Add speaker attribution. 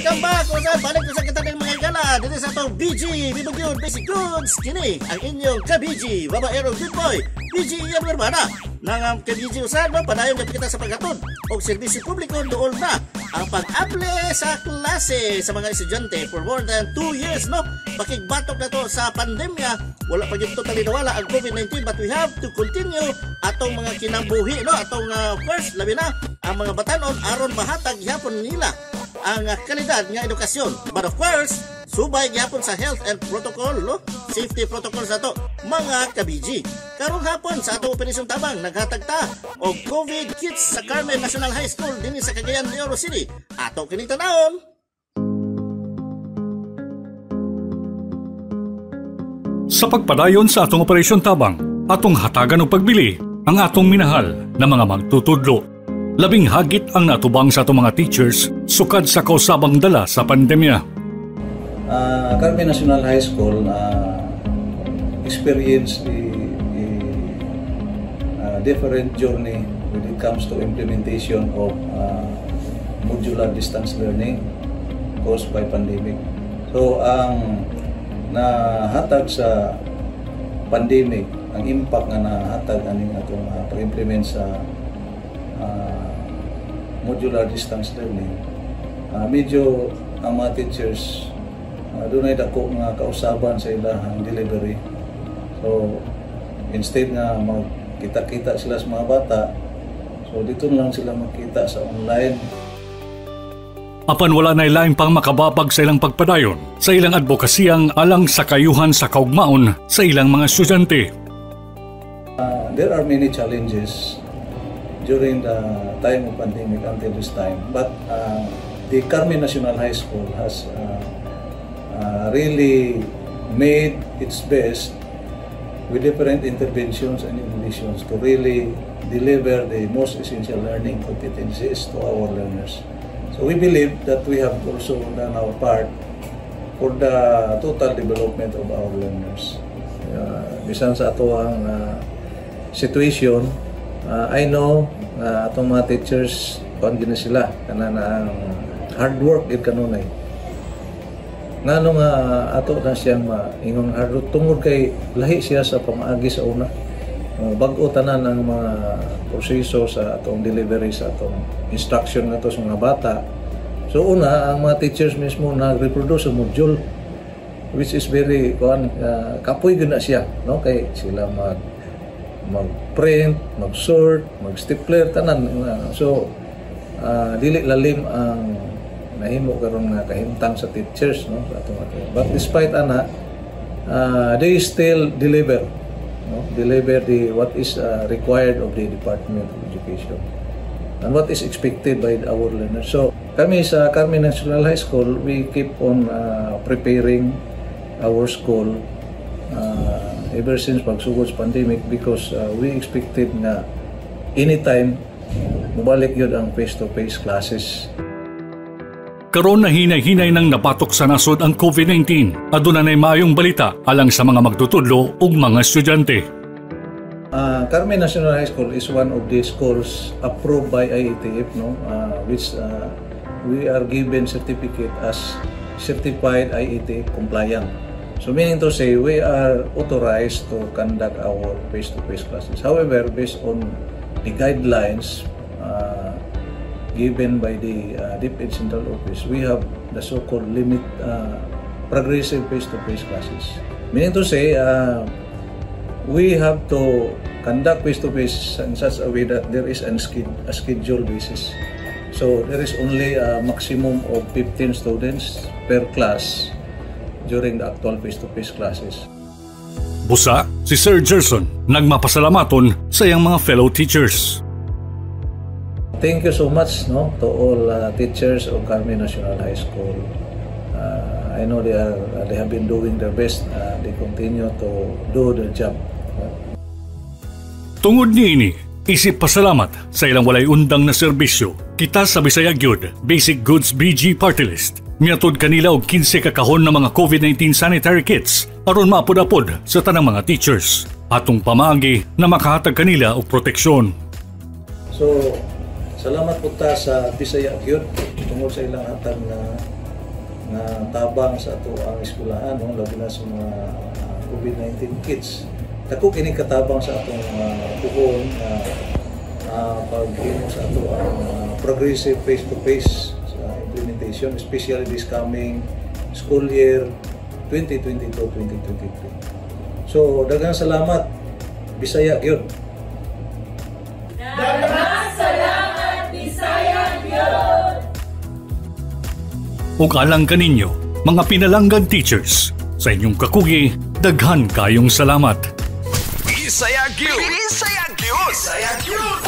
Speaker 1: Welcome back! Kung saan, balik ko sa kita ng mga higala dito sa atong BG, Bibugyud, Basic Goods. Kini ang inyong ka-BG, babaero good boy, BG Ian Hermana. Nang ang ka-BG usan, no, padayon gabi kita sa paghatod og serbisyo publiko, dool na ang pag-able sa klase sa mga estudyante for more than 2 years, no? Pakigbatok na to sa pandemya, wala pa gyud totally nawala ang COVID-19, but we have to continue atong mga kinabuhi, no? Atong first, labi na ang mga batanon, aron mahatag gihapon nila ang kalidad nga edukasyon. But of course, subay gihapon sa health and protocol, no? Safety protocols nato, mga ka-BG. Karong hapon sa atong Operasyon Tabang, naghatag ta og COVID kits sa Carmen National High School dinhi sa Cagayan de Oro City. Ato kini tanawon.
Speaker 2: Sa pagpadayon sa atong Operasyon Tabang, atong hatagan og pagbili ang atong minahal na mga magtutudlo. Labing hagit ang natubang sa atong mga teachers sukad sa kausabang dala sa pandemya.
Speaker 3: Carmen National High School experienced a different journey when it comes to implementation of modular distance learning caused by pandemic. So ang nahatag sa pandemic, ang impact nga nahatag aning atong pag-implement sa modular distance learning, medyo ang mga teachers dunay dako nga kausaban sa ilahang delivery. So instead nga magkita-kita sila sa mga bata, so dito na lang sila magkita sa online.
Speaker 2: Apan wala na lain pang makababag sa ilang pagpadayon sa ilang advokasiyang alang sa kayuhan sa kaugmaon sa ilang mga estudyante.
Speaker 3: There are many challenges during the time of pandemic until this time, but the Carmen National High School has really made its best with different interventions and innovations to really deliver the most essential learning competencies to our learners. So we believe that we have also done our part for the total development of our learners. Bisan sa ato ang situation, I know atong mga teachers, kuan gina sila kana na ang hard work gid kanunay. Ngano nga ato na siyang maingon hard work? Tungod kay lahi siya sa pamaagi sa una. Bag-o tanan ang mga proseso sa atong delivery sa atong instruction nga sa mga bata. So una, ang mga teachers mismo nag-reproduce sa module, which is very kuan, kapoy gyud na siya, no, kay sila mag-print, mag-sort, mag-stapler tanan. So dili lalim ang nahimo karon nga kahimtang sa teachers, no, sa atong. But despite ana, they still deliver, no, deliver the what is required of the Department of Education and what is expected by our learners. So kami sa Carmen National High School, we keep on preparing our school ever since pagsugod sa pandemic because we expected nga anytime mubalik yun ang face-to-face classes.
Speaker 2: Karon na hinay-hinay nang nabatok sa nasod ang COVID-19. Aduna nay maayong balita alang sa mga magtutudlo ug mga estudyante.
Speaker 3: Carmen National High School is one of the schools approved by IATF, no, which we are given certificate as certified IATF compliant. So meaning to say, we are authorized to conduct our face-to-face classes. However, based on the guidelines given by the DepEd Central Office, we have the so-called limit progressive face-to-face classes. Meaning to say, we have to conduct face-to-face in such a way that there is a schedule basis. So there is only a maximum of 15 students per class during the actual face-to-face classes.
Speaker 2: Busa, si Sir Gerson nagmapasalamaton sa iyang mga fellow teachers.
Speaker 3: Thank you so much, no, to all teachers of Carmen National High School. I know they have been doing their best. They continue to do their job.
Speaker 2: Tungod niini, isip pasalamat sa ilang walay undang na serbisyo, kita sa Bisaya Gyud, Basic Goods BG Party List, mihatod kanila og 15 ka kahon ng mga COVID-19 sanitary kits aron maapod-apod sa tanang mga teachers. Atong pamaagi na makahatag kanila og proteksyon.
Speaker 3: So, salamat po ta sa Bisaya Gyud tungod sa ilang hatag na nga tabang sa atoang eskwelahan, no, labi na sa mga COVID-19 kits. Dako kini katabang sa atong puhon nga paghimo sa atoang progressive face-to-face sa implementation, especially this coming school year 2022-2023. So, daghang salamat. Bisaya gyud.
Speaker 4: Daghang salamat, Bisaya gyud!
Speaker 2: Ug alang kaninyo, mga pinalanggang teachers, sa inyong kakugi, daghan kayong salamat.
Speaker 5: Bisaya gyud. Bisaya gyud. Bisaya gyud.